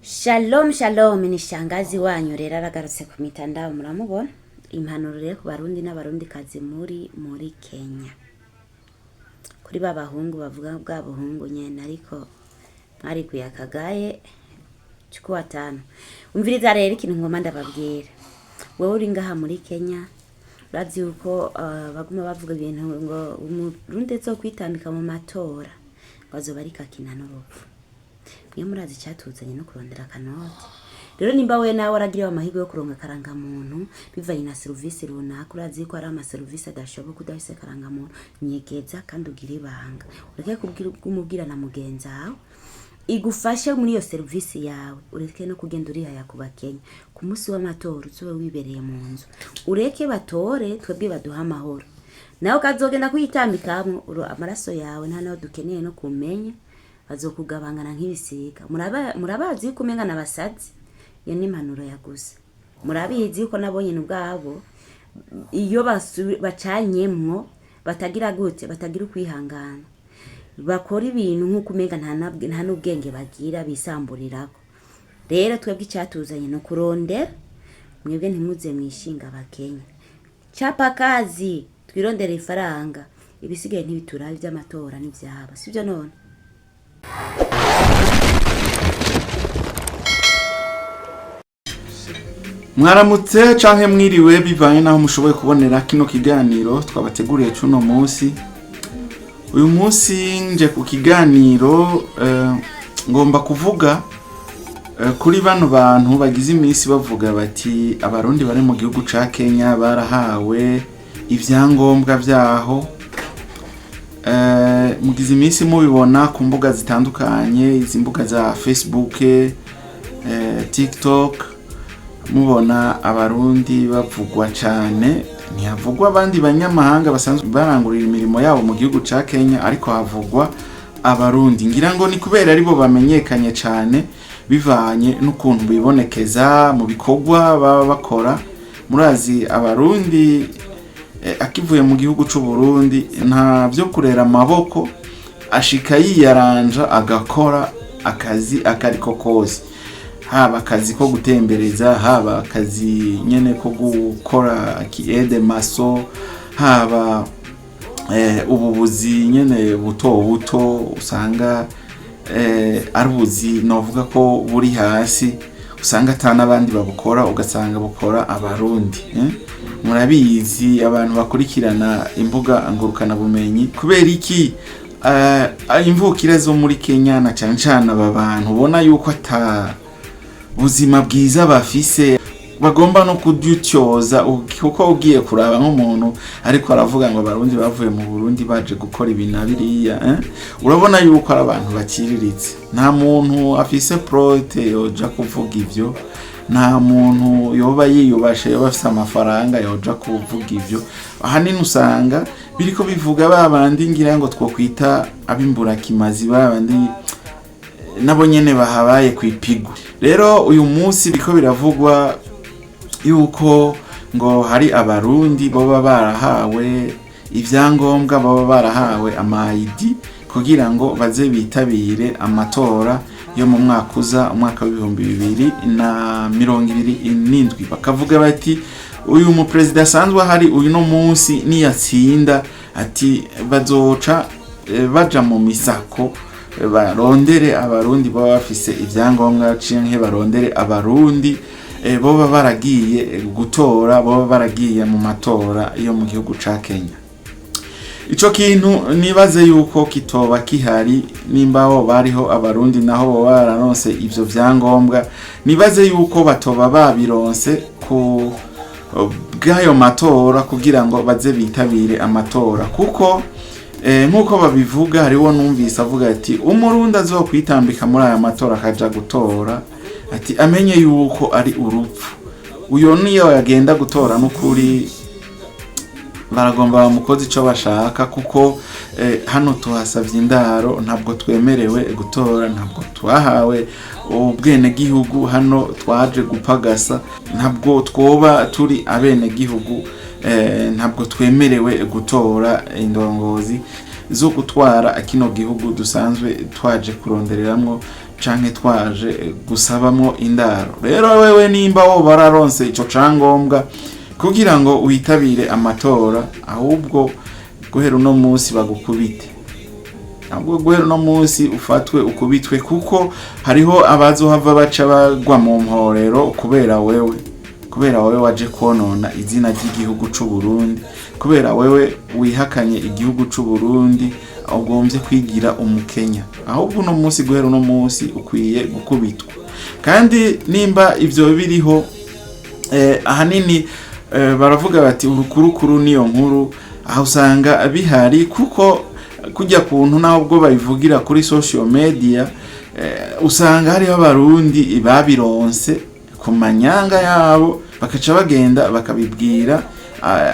Shalom shalom, ni shangazi wanyu rero aragarutse ku mitandao, muramubona. Impanuro rero ku Barundi n'Abarundikazi muri Kenya, kuri ba bahungu bavuga bwa buhungu nyene, ariko mwarikuye akagaye chukua tano. Umviriza rero ikintu ngoma ndababwira. Wewe uri ngaha muri Kenya, urazi yuko baguma bavuga ibintu ngo Umurundi azokwitambika mu matora ngo azoba ariko akina n'urupfu. Mwe murazi icyatuzanye no kurondera akanoti. Rero nimba we nawe waragiriwe amahirwe yo kuronka akarangamuntu bivanye na serivisi runaka, urazi ko ari amaserivisi adashoboka udafise akarangamuntu, nyegeza kandi ugire ibanga, ureke kumubwira na mugenzi wawe igufashe muri iyo serivisi yawe, ureke no kugenda urihaya ku Bakenya. Ku munsi w'amatora uzobe wibereye mu nzu, ureke batore, twebwe baduha amahoro. Nawe ukazogenda kuyitambikamwo amaraso yawe nta naho dukeneye no kumenya, bazokugabangana nk'ibisiga. Murabazi yuko umenga n'abasazi. Iyo ni impanuro ya gusa. Murabizi yuko nabo nyene ubwabo iyo bacanyemwo batagira gute, batagira ukwihangana, bakora ibintu nk'uko umenga nta n'ubwenge bagira, bisamburirako. Rero twebwe icyatuzanye ni ukurondera, mwebwe ntimuze mwishinga Abakenya. Chapa kazi, twirondere ifaranga, ibisigaye ntibiturabe iby'amatora n'ivyaba, sibyo none? Mwaramutse canke mwiriwe, bivanye naho mushoboye kubonera kino kiganiro twabateguriye cuno munsi. Uyu munsi nje ku kiganiro, ngomba kuvuga kuri bano bantu bagize iminsi bavuga bati Abarundi bari mu gihugu ca Kenya barahawe ivyangombwa vyaho. Mugize iminsi mubibona ku mbuga zitandukanye, izi mbuga za Facebook, TikTok, mubona Abarundi bavugwa cane. Ntihavugwa abandi banyamahanga basanzwe barangurira imirimo yabo mu gihugu ca Kenya, ariko havugwa Abarundi. Ngira ngo ni kubera aribo bamenyekanye cane, bivanye n'ukuntu bibonekeza mu bikorwa baba bakora. Murazi Abarundi, akivuye mu gihugu c'u Burundi nta vyo kurera amaboko, ashika yiyaranja agakora akazi akariko kose, haba akazi ko gutembereza, haba akazi nyene ko gukora kiede maso, haba ububuzi nyene buto buto usanga ari ubuzi novuga ko buri hasi, usanga ata n'abandi babukora, ugasanga bukora Abarundi. Murabizi abantu bakurikirana imbuga ngurukana bumenyi. Kubera iki imvukira zo muri Kenya, na cane cane aba bantu ubona yuko ata buzima bwiza bafise, bagomba no kudutyoza, kuko ugiye kuraba nk'umuntu ariko aravuga ngo Abarundi bavuye mu Burundi baje gukora ibi na biriya? Urabona yuko ari abantu baciriritse. Nta muntu afise prote yoja kuvuga ivyo, nta muntu yoba yiyubashe, yoba afise amafaranga yoja kuvuga ivyo. Ahanini usanga biriko bivuga ba bandi ngira ngo twokwita ab'imburakimazi, ba bandi nabo nyene bahabaye kw'ipigu. Rero uyu munsi biriko biravugwa yuko ngo hari Abarundi boba barahawe ivyangombwa, baba barahawe ama ID kugira ngo baze bitabire amatora yo mu mwaka uza, umwaka wa 2027. Bakavuga bati uyu muperezida asanzwe ahari uyu no munsi niyatsinda, ati bazoca baja mu misako, barondere Abarundi baba bafise ivyangombwa, canke barondere Abarundi boba baragiye gutora, boba baragiye mu matora yo mu gihugu ca Kenya. Ico kintu nibaze yuko kitoba kihari. Nimba ho bariho Abarundi naho boba bararonse ivyo vyangombwa, nibaze yuko batoba babironse ku bw'ayo matora kugira ngo baze bitabire amatora, kuko nk'uko babivuga, hariho numvise avuga ati Umurundi azokwitambika muri aya matora akaja gutora, ati amenye yuko ari urupfu. Uyo niyo yagenda gutora, n'ukuri baragomba bamukoze ico bashaka, kuko hano tuhasavye indaro, ntabwo twemerewe gutora, ntabwo twahawe ubwenegihugu. Hano twaje gupagasa, ntabwo twoba turi abenegihugu, ntabwo twemerewe gutora indongozi zo gutwara kino gihugu dusanzwe twaje kurondereramwo. Canke twaje gusabamwo indaro. Rero wewe nimba woba wararonse ico cangombwa kugira ngo witabire amatora, ahubwo guhera uno munsi bagukubite, ahubwo guhera uno munsi ufatwe ukubitwe, kuko hariho abazohava baca bagwa mu mporero kubera wewe waje konona izina ry'igihugu c'u Burundi, kubera wewe wihakanye igihugu c'u Burundi, ugombye kwigira umukenya. Ahubwo uno munsi, guhera uno munsi, ukwiye gukubitwa. Kandi nimba ivyo biriho, ahanini baravuga bati urukurukuru niyo nkuru. Aho usanga bihari, kuko kujya kuntu naho ubwo babivugira kuri social media, usanga hariho abarundi babironse ku manyanga yabo, bakaca bagenda bakabibwira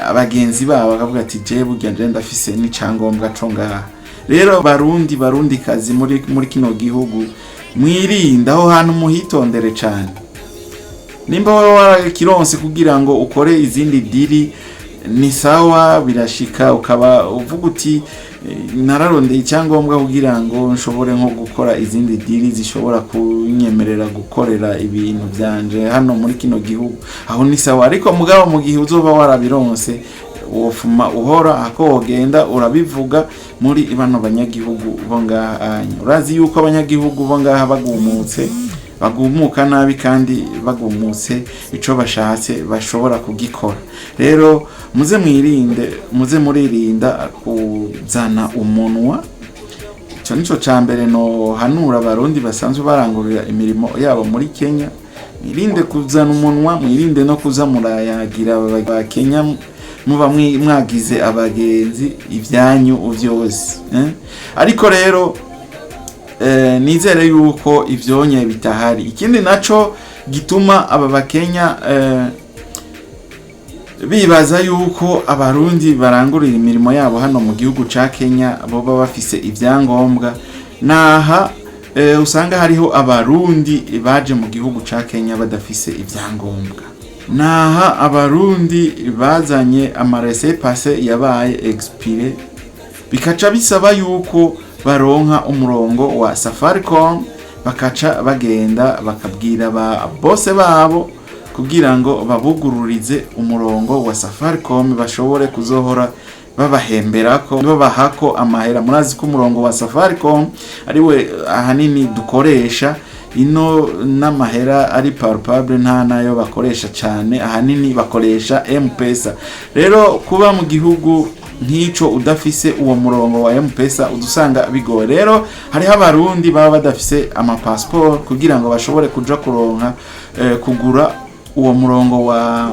abagenzi babo, bakavuga ati: "Je burya nje ndafise n'icangombwa co ngaha." Rero barundi, barundi kazi muri kino gihugu, mwirinde aho hantu, muhitondere cane. Nimba wowe warakironse kugira ngo ukore izindi deal, ni sawa, birashika ukaba uvuga uti: "Nararondeye icyangombwa kugira ngo nshobore nko gukora izindi deal zishobora kunyemerera gukorera ibintu byanje hano muri kino gihugu." Aho ni sawa. Ariko mugabo mu gihe uzoba warabironse, wofuma uhora ako wogenda urabivuga muri bano banyagihugu bo ngaha. Urazi yuko abanyagihugu bo ngaha bagumutse bagumuka nabi, kandi bagumutse ico bashatse bashobora kugikora. Rero muze mwirinde, muze muririnda kuzana umunwa. Ico nico ca mbere no hanura abarundi basanzwe barangurira imirimo yabo muri Kenya: mwirinde kuzana umunwa, mwirinde no kuza murayagira aba Kenya muba mwagize abagenzi ibyanyu vyose, eh? Ariko rero nizere yuko ivyonye bitahari. Ikindi naco gituma aba bakenya bibaza yuko abarundi barangurira imirimo yabo hano mu gihugu ca Kenya boba bafise ivyangombwa, naha usanga hariho abarundi baje mu gihugu ca Kenya badafise ivyangombwa, naha abarundi bazanye ama laissez-passer yabaye expiré, bikaca bisaba yuko baronka umurongo wa Safaricom, bakaca bagenda bakabwira ba bose babo kugira ngo babugururize umurongo wa Safaricom, bashobore kuzohora babahemberako, babahako amahera. Murazi ko umurongo wa Safaricom ariwe ahanini dukoresha ino, n'amahera ari palpable, nta nayo bakoresha cyane, ahanini bakoresha M-Pesa. Rero kuba mu gihugu nk'ico udafise uwo murongo wa M-Pesa, udusanga bigoye. Rero hariho abarundi baba badafise amapassport kugira ngo bashobore kuja kuronka kugura uwo murongo wa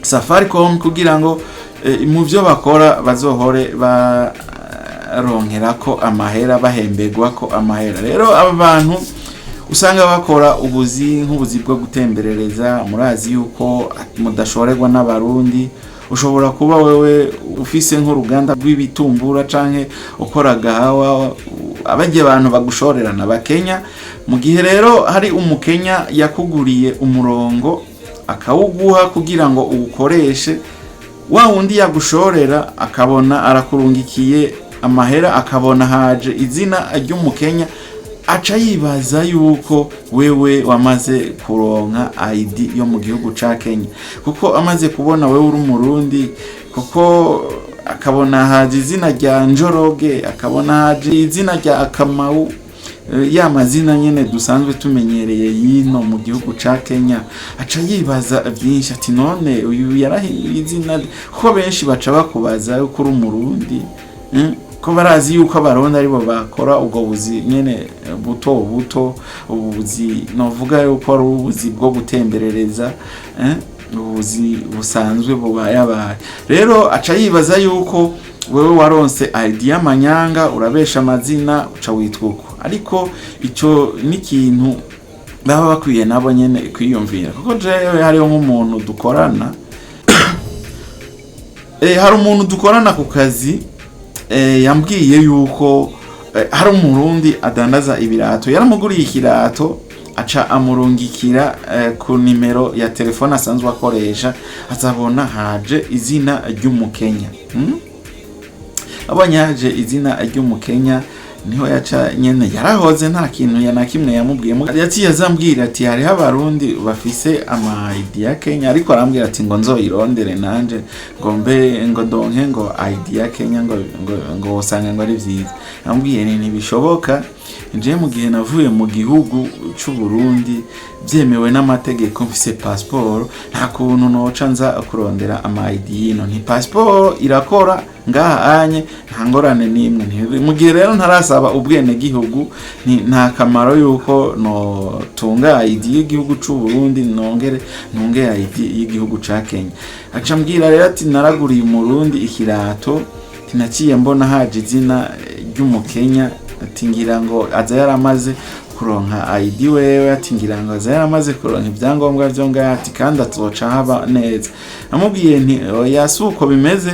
Safaricom, kugira ngo mu byo bakora bazohore baronkerako amahera, bahemberwako amahera. Rero aba bantu usanga bakora ubuzi nk'ubuzi bwo gutemberereza. Murazi yuko mudashorerwa n'abarundi. Ushobora kuba wewe ufise nk'uruganda rw'ibitumbura canke ukora agahawa, abagiye abantu bagushorerana bakenya. Mu gihe rero hari umukenya yakuguriye umurongo akawuguha kugira ngo uwukoreshe, wa wundi yagushorera akabona arakurungikiye amahera, akabona haje izina ry'umukenya, aca yibaza yuko wewe wamaze kuronka ID yo mu gihugu ca Kenya, kuko amaze kubona wewe uri umurundi, kuko akabona haje izina rya Njoroge, akabona haje izina rya Kamau, ya mazina nyene dusanzwe tumenyereye yino mu gihugu ca Kenya, aca yibaza byinshi ati: "None uyu yarahinduye izina?" Kuko benshi baca bakubaza yuko uri umurundi, Ko barazi yuko abarundi aribo bakora ubwo buzi nyene buto buto, ubuzi novuga yuko ari ubuzi bwo gutemberereza, ubuzi busanzwe bubayabaye. Rero aca yibaza yuko wewe waronse ID y'amanyanga, urabesha amazina, uca witwa uko. Ariko ico ni ikintu baba bakwiye nabo nyene kwiyumvira, kuko jewe hariho nk'umuntu dukorana, hari umuntu dukorana ku kazi, yambwiye yuko hari umurundi adandaza ibirato, yaramuguriye ikirato, aca amurungikira ku nimero ya telefone asanzwe akoresha, azabona haje izina ry'umukenya, Abonye haje izina ry'umukenya, Niho yaca nyene yarahoze, nta kintu ya na kimwe yamubwiye. Yaciye azambwira ati hariho Abarundi bafise ama ID ya Kenya, ariko arambwira ati ngo nzoyirondere nanje ngo mbe ngo ndonke ngo ID ya Kenya, ngo wosanga ngo ari vyiza. Ambwiye ni ntibishoboka, nje mu gihe navuye mu gihugu c'u Burundi byemewe n'amategeko, mfise passport, nta kuntu noca nza kurondera ama ID yino. Nti passport irakora ngaha anye, nta ngorane n'imwe. Mu gihe rero ntarasaba ubwene gihugu, nta kamaro yuko notunga ID y'igihugu c'u Burundi nongere ntunge ID y'igihugu ca Kenya. Aca mbwira rero ati naraguriye Umurundi ikirato, naciye mbona haje izina ry'Umukenya, ati ngira ngo aza yaramaze kuronka ID wewe, ati ngira ngo aza yaramaze kuronka ibyangombwa vyo ngaha, ati kandi azoca haba neza. Namubwiye nti oya, si uko bimeze,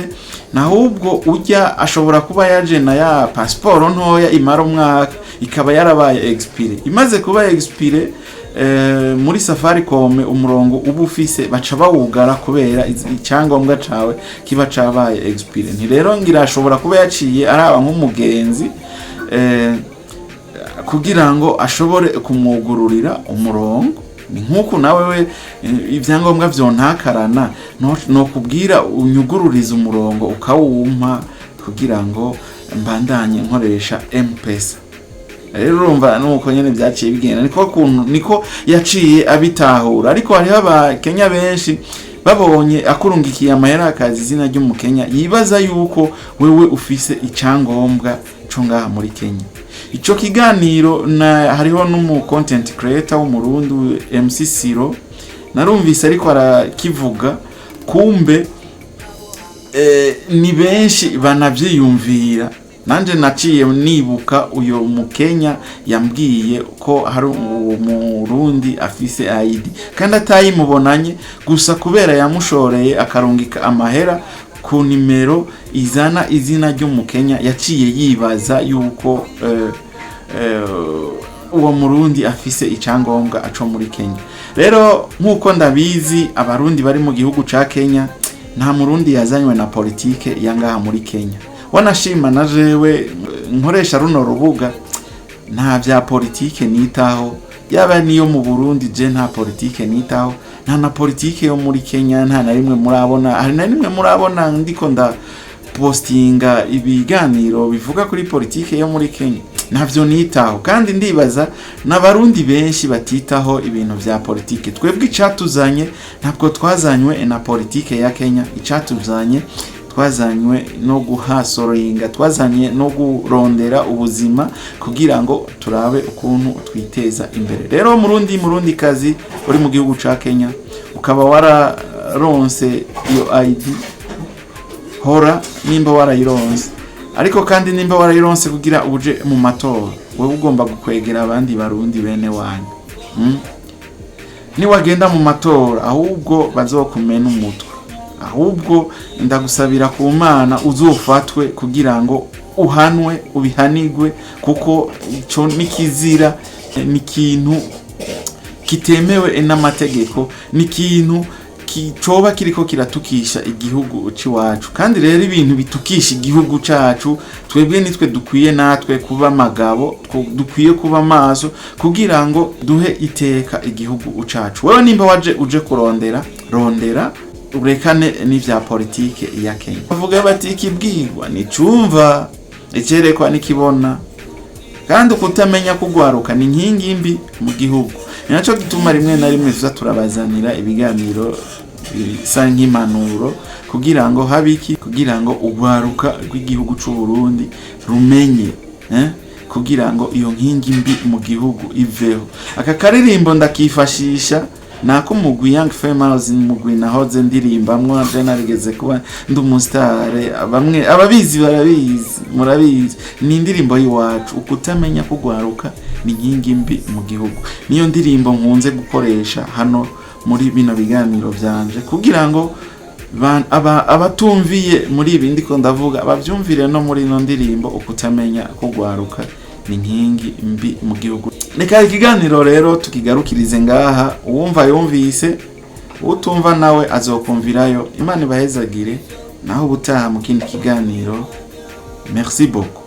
nahubwo ujya ashobora kuba yaje na ya pasiporo ntoya imara umwaka, ikaba yarabaye expiré. Imaze kuba expiré, muri Safaricom umurongo uba ufise baca bawugara kubera icyangombwa cawe kiba cabaye expiré. Nti rero ngira ashobora kuba yaciye araba nk'umugenzi kugira ngo ashobore kumwugururira umurongo. Ni nk'uku nawe we ibyangombwa vyontakarana, no kubwira unyugururiza umurongo ukawumpa kugira ngo mbandanye nkoresha M-Pesa. Rero urumva nuko nyene vyaciye bigenda, niko kuntu niko yaciye abitahura. Ariko hariho Abakenya benshi babonye akurungikiye amahera akazi izina ry'Umukenya, yibaza yuko wewe ufise icyangombwa co ngaha muri Kenya. Ico kiganiro na hariho n'umu content creator w'Umurundi MC Siro, narumvise ariko arakivuga. Kumbe ni benshi banavyiyumvira. Nanje naciye nibuka uyo Mukenya yambwiye ko hari uwo Murundi afise ID kandi atayimubonanye, gusa kubera yamushoreye akarungika amahera ku nimero izana izina ry'Umukenya, yaciye yibaza yuko uwo Murundi afise icyangombwa aco muri Kenya. Rero nk'uko ndabizi, Abarundi bari mu gihugu ca Kenya, nta Murundi yazanywe na politike ya ngaha muri Kenya. Wanashima na jewe nkoresha runo rubuga, nta vya politike nitaho, yaba niyo mu Burundi, je nta politike nitaho, nta na politike yo muri Kenya. Nta na rimwe murabona, hari na rimwe murabona ndiko nda postinga ibiganiro bivuga kuri politike yo muri Kenya? Ntavyo nitaho, kandi ndibaza n'Abarundi benshi batitaho ibintu vya politike. Twebwe icatuzanye, ntabwo twazanywe na politike ya Kenya. Icatuzanye, twazanywe no guhustlinga, twazanye no kurondera ubuzima kugira ngo turabe ukuntu twiteza imbere. Rero Murundi, Murundi kazi uri mu gihugu ca Kenya, ukaba wararonse iyo ID, hora nimba warayironse. Ariko kandi nimba warayironse kugira uje mu matora, wewe ugomba gukwegera abandi Barundi bene wanyu. Niwagenda mu matora, ahubwo bazokumena umutwe. Ahubwo ndagusabira ku Mana uzofatwe kugira ngo uhanwe, ubihanigwe, kuko ico nikizira, ni ikintu kitemewe n'amategeko, ni ikintu coba kiriko kiratukisha igihugu c'iwacu. Kandi rero ibintu bitukisha igihugu cacu, twebwe nitwe dukwiye natwe kuba amagabo, dukwiye kuba maso kugira ngo duhe iteka igihugu cacu. Wewe nimba waje uje kurondera, rondera, urekane n'ivya politike ya Kenya. Bavuga bati ikibwirwa nicumva, icerekwa nikibona. Kandi ukutamenya kugwaruka ni inkingi mbi mu gihugu. Ni naco gituma rimwe na rimwe tuza turabazanira ibiganiro bisa nk'impanuro kugira ngo habe iki, kugira ngo ugwaruka rw'igihugu c'u Burundi rumenye, eh? Kugira ngo iyo nkingi mbi mu gihugu iveho. Aka karirimbo ndakifashisha nako mugwi Young Famous, mugwi nahoze ndirimbamwo, je narigeze kuba ndi umusitare. Bamwe ababizi barabizi, murabizi, ni indirimbo y'iwacu. Ukutamenya kugwaruka ni inkingi mbi mu gihugu, niyo ndirimbo nkunze gukoresha hano muri bino biganiro vyanje kugira ngo abatumviye muri ibi ndiko ndavuga bavyumvire no muri ino ndirimbo. Ukutamenya kugwaruka ni inkingi mbi mu gihugu. Reka ikiganiro rero tukigarukirize ngaha. Uwumva yumvise, utumva nawe azokumvirayo. Imana ibahezagire, naho ubutaha mu kindi kiganiro. Merci beaucoup.